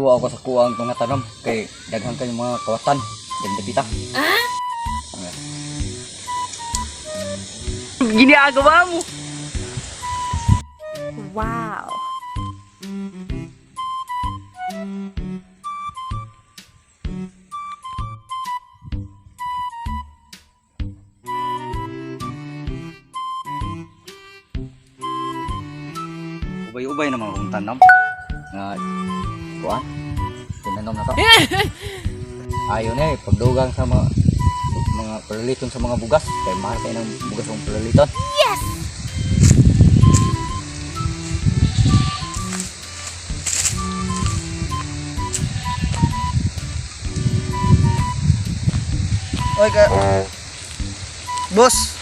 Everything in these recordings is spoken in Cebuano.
Duwa ako sa kuang mga tanom kay daghan kayong mga kawatan. Ganda pita. Ah? Ginagawa mo. Wow. Ubay-ubay naman akong tanom. Nga kuan. Tinanom na to. Ayo na eh, pagdugang sa mga palaliton sa mga bugas kay mahal kay ng bugas ang palaliton. Yes! Oy ka. Boss.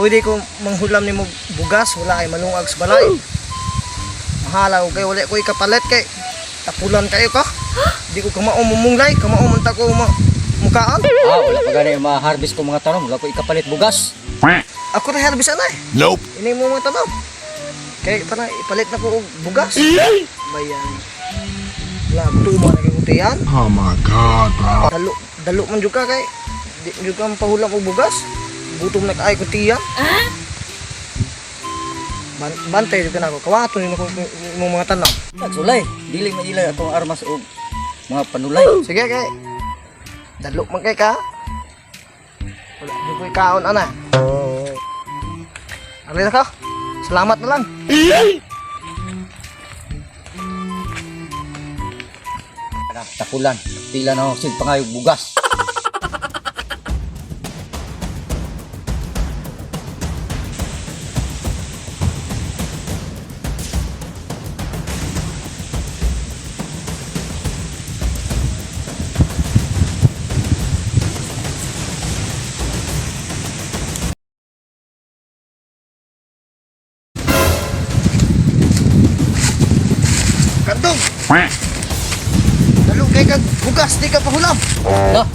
Pwede ko manghulam nimo bugas, wala ay malungag sa balay. Mahala ko kay wala ko ikapalit kay tapulan kayo ka. Di ko kamao mumunglay, kamao man ta ko mukaan. Ah, wala pa gani ma-harvest ko mga tanom, wala ko ikapalit bugas. Ako ra harvest ana eh. Nope. Ini mo mga tanom. Kay para ipalit na ko og bugas. Bayan. Wala tuma na kay kutiyan. Oh my God, bro. Dalo, dalo man jud ka kay di jud ka mapahulam og bugas. Gutom na kaay kutiyan. Bantay jud ka nako. Kawaton nimo ko imong mga tanom. Nagsulay, dili mailay atong armas og mga panulay. Sige kay. Dalo man kay ka. Wala jud ko'y kaon ana. Ari na ka. Salamat na lang. Ana, tapulan, pila na ako sig pangayog bugas. Kandong. Dalo kay kag bugas di ka pahulam. No,